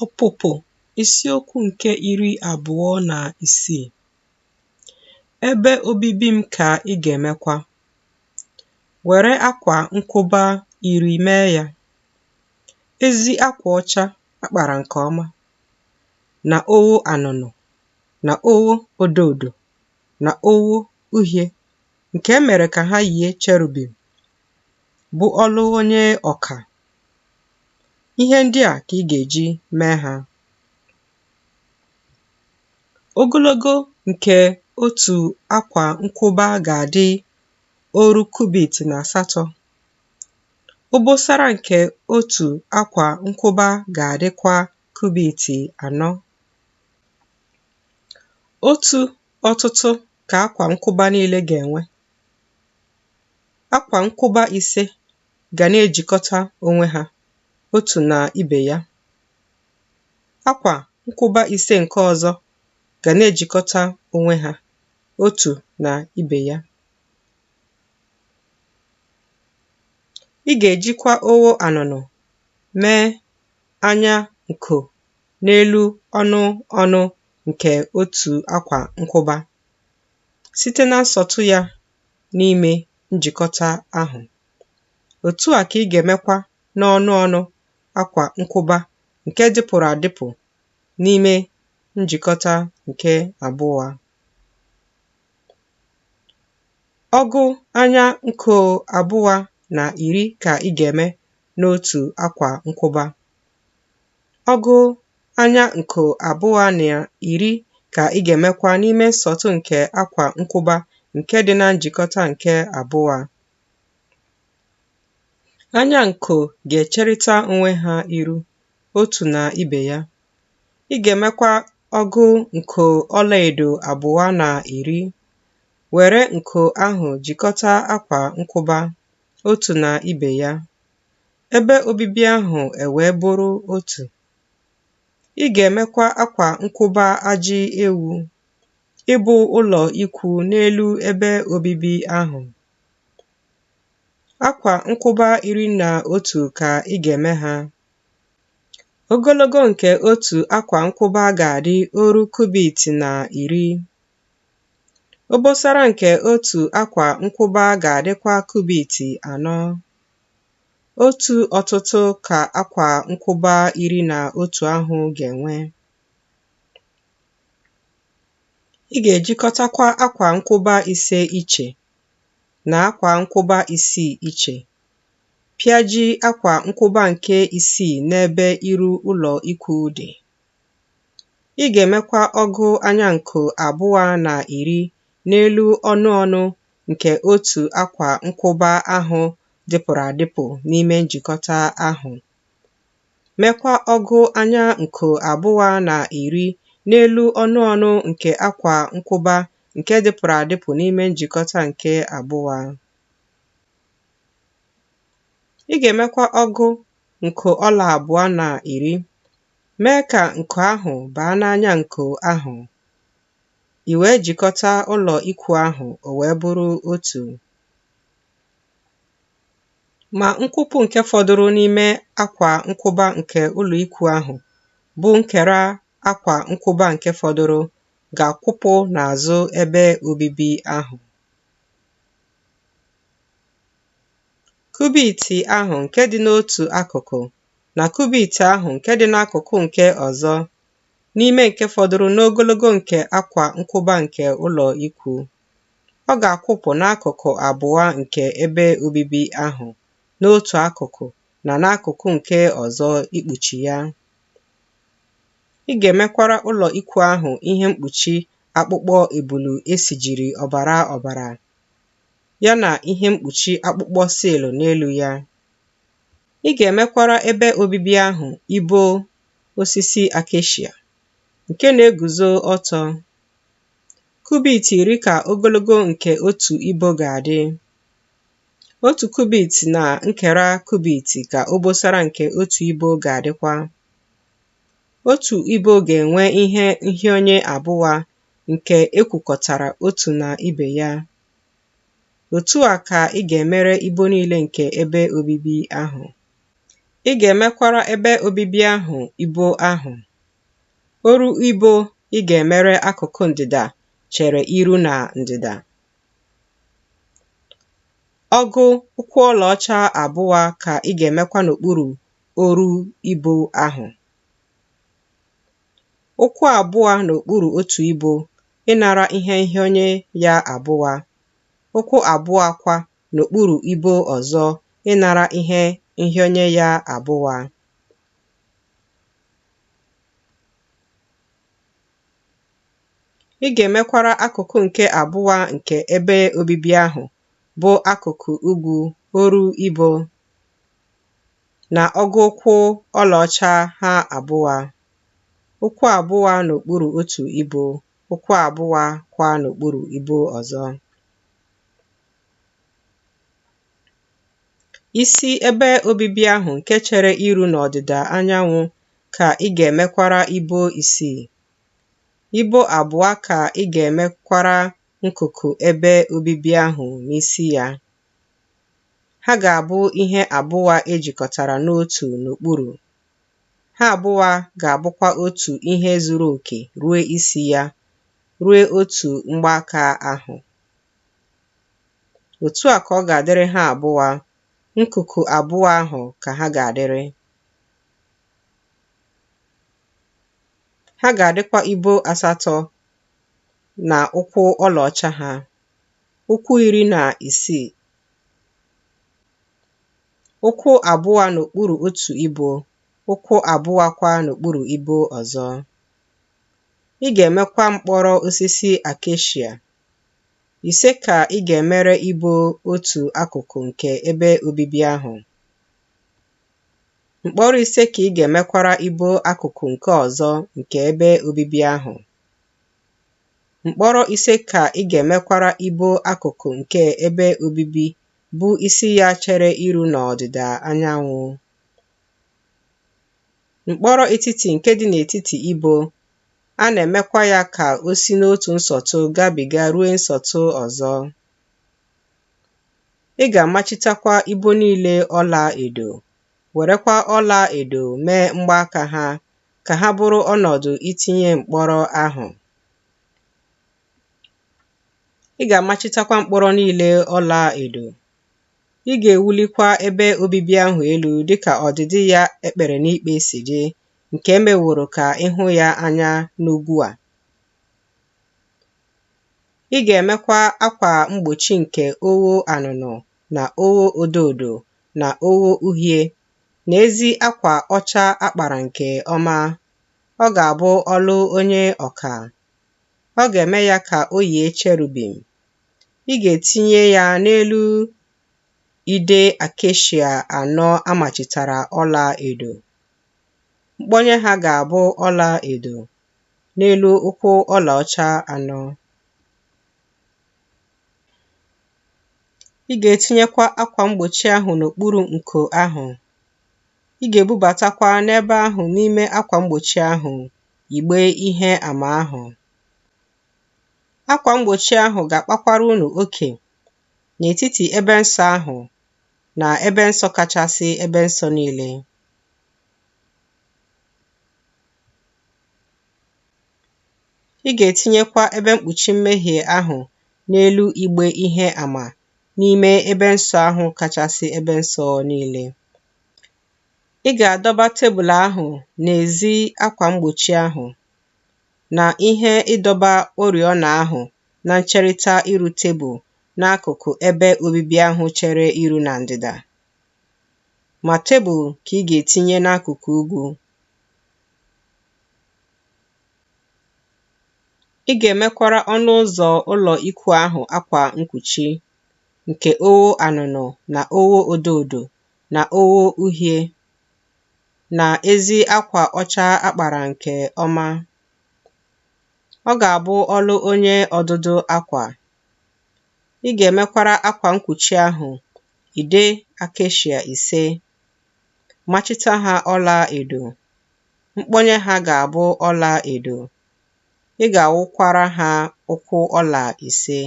Ọpụpụ isiokwu nke 26. Ebe obibi m ka ị ga-emekwa. Were akwa nkwụba 10 mee ya, ezi akwa ọcha a kpara nke ọma, na ogho anụnụ, na ogho odo odo, na ogho uhie, nke e mere ka ha yie cherubim, bụ ọlụ onye ọka. Ihe ndị a ka ị ga-eji mee ha. Ogologo nke otu akwa nkwụba ga-adị oru kubit na asatọ. Obosara nke otu akwa nkwụba ga-adịkwa kubit 4. Otu ọtụtụ ka akwa nkwụba niile ga-enwe. Akwa nkwụba 5 ga na-ejikọta onwe ha otu na ibe ya. Akwa nkwụba 5 nke ọzọ ga na-ejikọta onwe ha otu na ibe ya. Ị ga-ejikwa ogho anụnụ mee anya nko n'elu ọnụ ọnụ nke otu akwa nkwụba, site na nsọtụ ya n'ime njikọta ahụ. Otu a ka ị ga-emekwa n'ọnụ ọnụ akwa nkwụba nke dịpụrụ adịpụ n'ime njikọta nke abụọ. Ọgụ anya nko 2 na 10 ka ị ga-eme n'otu akwa nkwụba. Ọgụ anya nko 2 na 10 ka ị ga-emekwa n'ime nsọtụ nke akwa nkwụba nke dị na njikọta nke abụọ. Anya nko ga-echerịta onwe ha iru, otu na ibe ya. Ị ga-emekwa ọgụ nko ọlaedo 2 na 10. Were nko ahụ jikọta akwa nkwụba, otu na ibe ya. Ebe obibi ahụ ewee bụrụ otu. Ị ga-emekwa akwa nkwụba ajị ewu, ịbụ ụlọ ikwu n'elu ebe obibi ahụ. Akwa nkwụba 11 ka ị ga-eme ha. Ogologo nke otu akwa nkwụba ga-adị oru kubit na 10. Obosara nke otu akwa nkwụba ga-adịkwa kubit 4. Otu ọtụtụ ka akwa nkwụba 11 ahụ ga-enwe. Ị ga-ejikọtakwa akwa nkwụba 5 iche, na akwa nkwụba 6 iche. Pịaji akwa nkwụba nke isii n'ebe iru ụlọ ikwu dị. Ị ga-emekwa ọgụ anya nko 2 na 10 n'elu ọnụ ọnụ nke otu akwa nkwụba ahụ dịpụrụ adịpụ n'ime njikọta ahụ. Mekwa ọgụ anya nko 2 na 10 n'elu ọnụ ọnụ nke akwa nkwụba nke dịpụrụ adịpụ n'ime njikọta nke abụọ. Ị ga-emekwa ọgụ nko ọla 2 na 10, mee ka nko ahụ baa n'anya nko ahụ. I wee jikọta ụlọ ikwu ahụ, o wee bụrụ otu. Ma nkwụpụ nke fọdụrụ n'ime akwa nkwụba nke ụlọ ikwu ahụ, bụ nkera akwa nkwụba nke fọdụrụ, ga-akwụpụ n'azụ ebe obibi ahụ. Kubit ahụ nke dị n'otu akụkụ, na kubit ahụ nke dị n'akụkụ nke ọzọ, n'ime nke fọdụrụ n'ogologo nke akwa nkwụba nke ụlọ ikwu. Ọ ga-akwụpụ n'akụkụ abụọ nke ebe obibi ahụ, n'otu akụkụ na n'akụkụ nke ọzọ ikpuchi ya. Ị ga-emekwara ụlọ ikwu ahụ ihe mkpuchi akpụkpọ ebulu e sijiri ọbara ọbara, ya na ihe mkpuchi akpụkpọ sil n'elu ya. Ị ga-emekwara ebe obibi ahụ ibo osisi akeshịa, nke na-eguzo ọtọ. Kubit 10 ka ogologo nke otu ibo ga-adị. Otu kubit na nkera kubit ka obosara nke otu ibo ga-adịkwa. Otu ibo ga-enwe ihe nhịọnye abụọ nke e kwukọtara otu na ibe ya. Otu a ka ị ga-emere ibo niile nke ebe obibi ahụ. Ị ga-emekwara ebe obibi ahụ ibo ahụ. Oru ibo ị ga-emere akụkụ ndịda chere iru na ndịda. Ọgụ ụkwụ ọlaọcha abụọ ka ị ga-emekwa n'okpuru oru ibo ahụ. Ụkwụ abụọ n'okpuru otu ibo ịnara ihe nhịọnye ya abụọ, ụkwụ abụọ kwa n'okpuru ibo ọzọ ịnara ihe nhịọnye ya abụọ. Ị ga-emekwara akụkụ nke abụọ nke ebe obibi ahụ, bụ akụkụ ugwu, oru ibo, na ọgụ ụkwụ ọlaọcha ha abụọ, ụkwụ abụọ n'okpuru otu ibo, ụkwụ abụọ kwa n'okpuru ibo ọzọ. Isi ebe obibi ahụ nke chere iru n'ọdịda anyanwụ ka ị ga-emekwara ibo isii. Ibo abụọ ka ị ga-emekwara nkuku ebe obibi ahụ n'isi ya. Ha ga-abụ ihe abụọ e jikọtara n'otu n'okpuru. Ha abụọ ga-abụkwa otu ihe zuru oke ruo isi ya, ruo otu mgbaaka ahụ. Otu a ka ọ ga-adịrị ha abụọ, nkuku abụọ ahụ ka ha ga-adịrị. Ha ga-adịkwa ibo asatọ na ụkwụ ọlaọcha ha, ụkwụ 16, ụkwụ abụọ n'okpuru otu ibo, ụkwụ abụọ kwa n'okpuru ibo ọzọ. Ị ga-emekwa mkpọrọ osisi akeshịa. Ise ka ị ga-emere ibo otu akụkụ nke ebe obibi ahụ. Mkpọrọ ise ka ị ga-emekwara ibo akụkụ nke ọzọ nke ebe obibi ahụ. Mkpọrọ ise ka ị ga-emekwara ibo akụkụ nke ebe obibi bụ isi ya chere iru n'ọdịda anyanwụ. Mkpọrọ etiti nke dị n'etiti ibo, a na-emekwa ya ka o si n'otu nsọtụ gabiga ruo nsọtụ ọzọ. Ị ga-amachitakwa ibo niile ọla edo, werekwa ọla edo mee mgbaaka ha, ka ha bụrụ ọnọdụ itinye mkpọrọ ahụ. Ị ga-amachitakwa mkpọrọ niile ọla edo. Ị ga-ewulikwa ebe obibi ahụ elu dịka ọdịdị ya e kpere n'ikpe si dị, nke e meworo ka ị hụ ya anya n'ugwu a. Ị ga-emekwa akwa mgbochi nke ogho anụnụ na ogho odo odo na ogho uhie na ezi akwa ọcha a kpara nke ọma. Ọ ga-abụ ọlụ onye ọka. Ọ ga-eme ya ka o yie cherubim. Ị ga-etinye ya n'elu ide akeshịa anọ a machitara ọla edo. Mkpọnye ha ga-abụ ọla edo, n'elu ụkwụ ọlaọcha anọ. Ị ga-etinyekwa akwa mgbochi ahụ n'okpuru nko ahụ. Ị ga-ebubatakwa n'ebe ahụ n'ime akwa mgbochi ahụ igbe ihe ama ahụ. Akwa mgbochi ahụ ga-akpakwara unu oke n'etiti ebe nsọ ahụ na ebe nsọ kachasị ebe nsọ niile. Ị ga-etinyekwa ebe mkpuchi mmehie ahụ n'elu igbe ihe ama n'ime ebe nsọ ahụ kachasị ebe nsọ niile. Ị ga-adọba tebụl ahụ n'ezi akwa mgbochi ahụ, na ihe ịdọba oriọna ahụ na ncherịta iru tebụl n'akụkụ ebe obibi ahụ chere iru na ndịda. Ma tebụl ka ị ga-etinye n'akụkụ ugwu. Ị ga-emekwara ọnụ ụzọ ụlọ ikwu ahụ akwa mkpuchi, nke ogho anụnụ na ogho odo odo na ogho uhie, na ezi akwa ọcha a kpara nke ọma. Ọ ga-abụ ọlụ onye ọdụdụ akwa. Ị ga-emekwara akwa mkpuchi ahụ ide akeshịa ise, machita ha ọla edo. Mkpọnye ha ga-abụ ọla edo. Ị ga-awụkwara ha ụkwụ ọla ise.